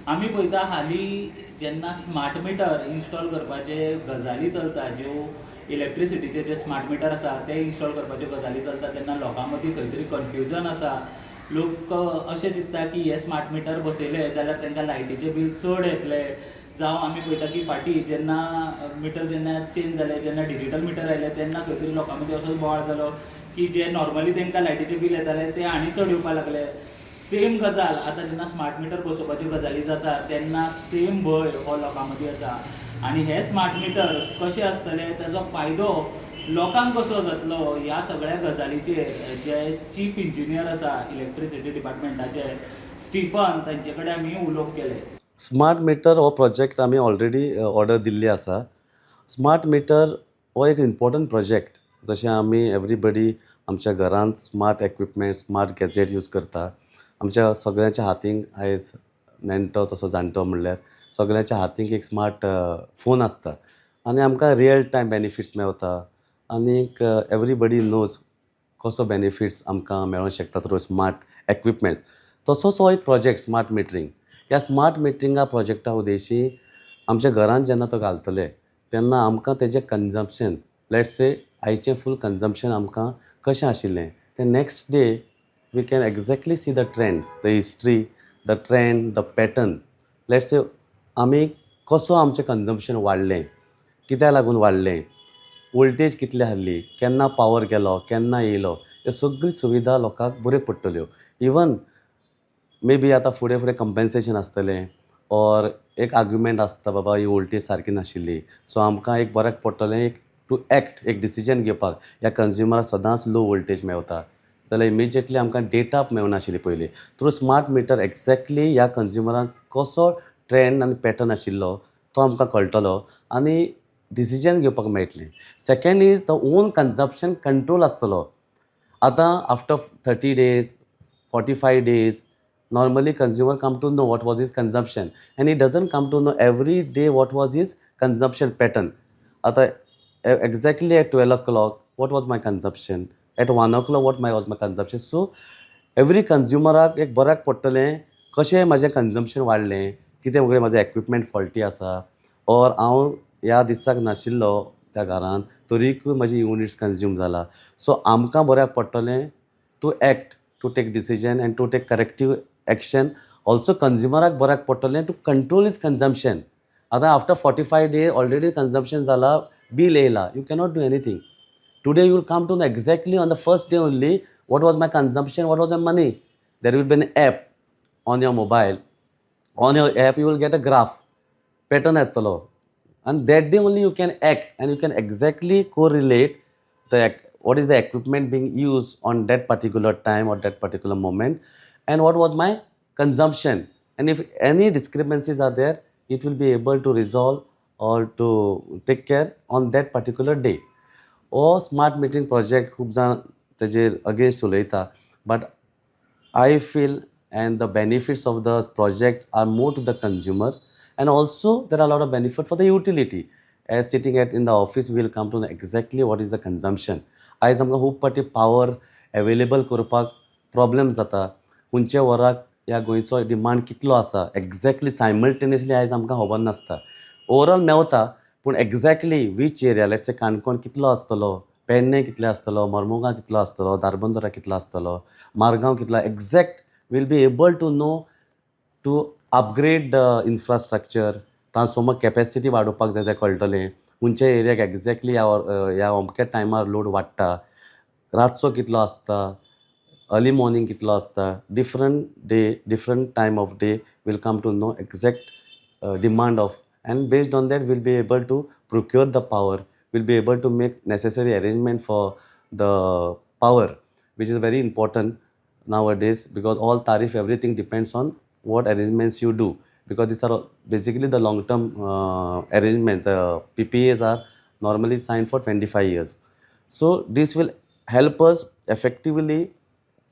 आमी पळयता, हालीं जेन्ना स्मार्ट मिटर इन्स्टॉल करपाचे गजाली चलता, ज्यो इलेक्ट्रिसिटीचे जे स्मार्ट मिटर आसा ते इन्स्टॉल करपाच्यो गजाली चलता, तेन्ना लोकां मदीं खंय तरी कन्फ्युजन आसा. लोक अशें चिंत्ता की हे स्मार्ट मिटर बसयले जाल्यार तांकां लायटीचें बील चड येतलें. जावं आमी पळयता की फाटीं जेन्ना मिटर जेन्ना चेंज जाले, जेन्ना डिजीटल मिटर आयले, तेन्ना खंय तरी लोकां मदीं असोच बोवाळ जालो की जे नॉर्मली तांकां लायटीचें बील येतालें तें आनी चड येवपाक लागलें. सेम गजाल आतां जेन्ना स्मार्ट मिटर बसोवपाच्यो गजाली जाता तेन्ना सेम भंय हो लोकां मदीं आसा. आनी हे स्मार्ट मिटर कशें आसतले, ताजो फायदो लोकांक कसो जातलो, ह्या सगळ्या गजालीचेर जे चीफ इंजिनियर आसा इलेक्ट्रिसिटी डिपार्टमेंटाचे, स्टिफन, तांचे कडेन आमी उलोवप केलें. स्मार्ट मिटर हो प्रोजेक्ट आमी ऑलरेडी ऑर्डर दिल्ली आसा. स्मार्ट मिटर हो एक इम्पॉर्टंट प्रोजेक्ट. जशें आमी एवरीबडी आमच्या घरांत smart equipment, smart gadget use करता. आमच्या सगळ्यांच्या हातीक आयज नेणटो तसो जाणटो म्हणल्यार सगळ्यांच्या हातीक एक स्मार्ट फोन आसता आनी आमकां रियल टायम बेनिफिट्स मेवता. आनीक एवरीबडी नोज कसो बेनिफिट्स आमकां मेळोंक शकता थ्रू स्मार्ट एक्विपमेंट. तसोच हो एक प्रोजेक्ट स्मार्ट मिटरींग. ह्या स्मार्ट मिटरिंगा प्रोजेक्टा उद्देशी आमच्या घरांत जेन्ना तो घालतले तेन्ना आमकां तेजें कन्जम्पशन, let's से आयचें फूल कन्जम्पशन आमकां कशें आशिल्लें तें next day we can exactly see the trend, the history, the trend, the pattern. Let's say आमी कसो आमचें कन्जम्पशन वाडलें, कित्याक लागून वाडलें, वोल्टेज कितली आहली, केन्ना पावर गेलो, केन्ना येयलो, ह्यो सगळी सुविधा लोकांक बऱ्यो पडटल्यो. इवन मे बी आतां फुडें फुडें कंपेन्सेशन आसतलें ऑर एक आर्ग्युमेंट आसता, बाबा ही वोल्टेज सारकी नाशिल्ली, सो आमकां एक बऱ्याक पडटलें एक टू एक्ट, एक डिसिजन घेवपाक. ह्या कंज्युमराक सदांच लो वोल्टेज मेवता जाल्यार इमिजिएटली आमकां डेटा मेळनाशिल्ली पयलीं. थ्रू स्मार्ट मिटर एक्झॅक्टली ह्या कंज्युमराक कसो ट्रेंड आनी पॅटर्न आशिल्लो तो आमकां कळटलो आनी डिसिजन घेवपाक मेळटलें. Second is the own consumption control आसतलो. आतां after 30 days, 45 days, normally consumer come to know what was his consumption and he doesn't come to know every day what was his consumption pattern. आता exactly at 12 o'clock what was my consumption, at 1 o'clock what my was my consumption. So every कंज्युमराक एक बऱ्याक पडटलें कशें म्हाजें consumption वाडलें, कितें वगैरे म्हाजें एक्विपमेंट फॉल्टी आसा ऑर हांव ह्या दिसाक नाशिल्लो त्या घरान तरीकूय म्हाजी युनिट्स कन्ज्यूम जाला. सो आमकां बऱ्याक पडटलें to act, to take decision and to take corrective action. Also कंज्युमराक बऱ्याक पडटलें टू कंट्रोल his consumption. आतां after 45 day already consumption जाला, बील येयला, you cannot do anything. Today you will come to know exactly on the first day only what was my consumption, what was my money. There will be an app on your mobile. On your app you will get a graph pattern येतलो and that day only you can act and you can exactly correlate what is the equipment being used on that particular time or that particular moment and what was my consumption. And if any discrepancies are there, it will be able to resolve or to take care on that particular day. हो smart मिटरींग project खूब जाण तेजेर against उलयता, but I feel and the benefits of the project are more to the consumer and also there are lot of benefit for the utility. As sitting at in the office, we'll come to know exactly what is the consumption. आयज आमकां खूब फावटी power available करपाक problem जाता. खंयच्या वराक ह्या गोंयचो डिमांड कितलो आसा एक्झॅक्टली सायमल्टेनियसली आयज आमकां खबर नासता. ओवरऑल मेवता, पूण exactly which area, let's say Canacona कितलो आसतलो, पेडणे कितले आसतलो, मरमुगांव कितलो आसतलो, धारबंदोरा कितलो आसतलो, मारगांव कितलो, exact we'll be able to know to upgrade the infrastructure. Transformer capacity वाडोवपाक जाय तें कळटलें. खंयच्या एरियाक एक्झॅक्टली ह्या ह्या अमक्या टायमार लोड वाडटा, रातचो कितलो आसता, अर्ली मॉर्निंग कितलो आसता, different day, different time of day we'll come to know exact demand of and based on that we'll be able to procure the power, we'll be able to make necessary arrangement for the power, which is very important nowadays because all tariff, everything depends on what arrangements you do, because these are basically the long term arrangements. The PPAs are normally signed for 25 years, so this will help us effectively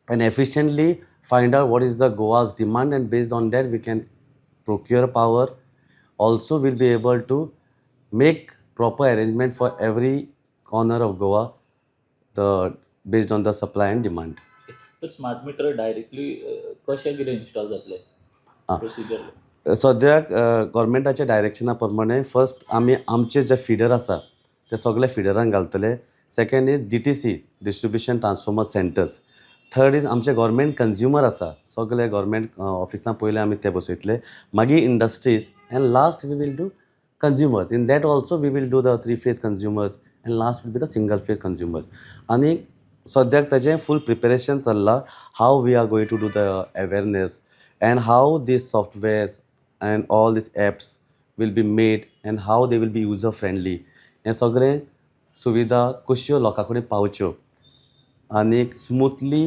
and efficiently find out what is the Goa's demand, and based on that we can procure power. Also we'll be able to make proper arrangement for every corner of Goa, the based on the supply and demand. तर smart meter directly कशें कितें install जातलें? आं. Procedure. सद्याक गोवोरमेंटाच्या डायरेक्शना प्रमाणे first आमी आमचे जे feeder आसा ते सगळे फिडरांक घालतले. Second is DTC, distribution transformer centers. Third is आमचे गोवोरमेंट कंज्युमर आसा, सगळे गोवोरमेंट ऑफिसां पयले आमी ते बसयतले, मागीर industries, and last we will do consumers. In that also we will do the three phase consumers and last will be the single phase consumers. आनी सद्याक ताजें फूल प्रिपेरेशन चल्लां, how we are going to do the awareness and how these softwares and all these apps will be made and how they will be user friendly. हें सगळें सुविधा कश्यो लोकां कडेन पावच्यो आनी स्मुथली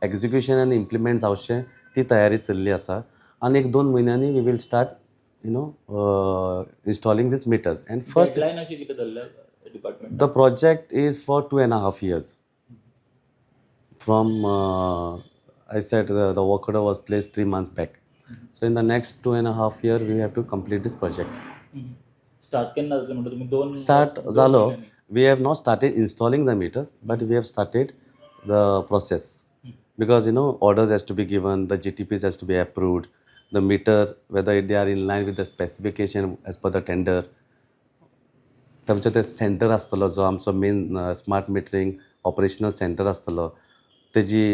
एक्जिक्युशन आनी इम्प्लिमेंट जावचें, ती तयारी चल्ली आसा. आनी एक दोन म्हयन्यांनी we will start installing these meters and first deadline अशी कितें धरल्या department? The project is for 2.5 years from I said the work order was placed 3 months back. So in the next 2.5 year, we have to complete this project. Start केन्ना जातलें म्हणटा तुमी, दोन Start दोन जालो. म्हयन्यांनी? We have not started installing the meters, but we have started the process because orders has to be given, the GTPs has to be approved, the meter, whether they are in line with the specification as per the tender. तांचो ते centre आसतलो, जो आमचो main smart metering operational center आसतलो, तेजी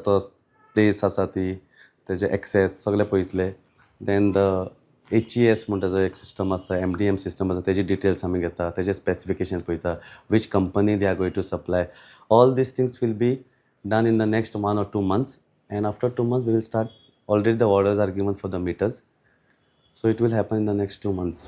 तो place आसा ती, तेजे एक्सेस सगळे पळयतले. Then the HES म्हणटा जो एक सिस्टम आसा, एमडीएम सिस्टम आसा, तेजी डिटेल्स आमी घेता, तेजे स्पेसिफिकेशन पळयता, which company they are going to supply. All these things will be done in the next 1 or 2 months, and after 2 months we will start. Already the orders are given for the meters, so it will happen in the next 2 months.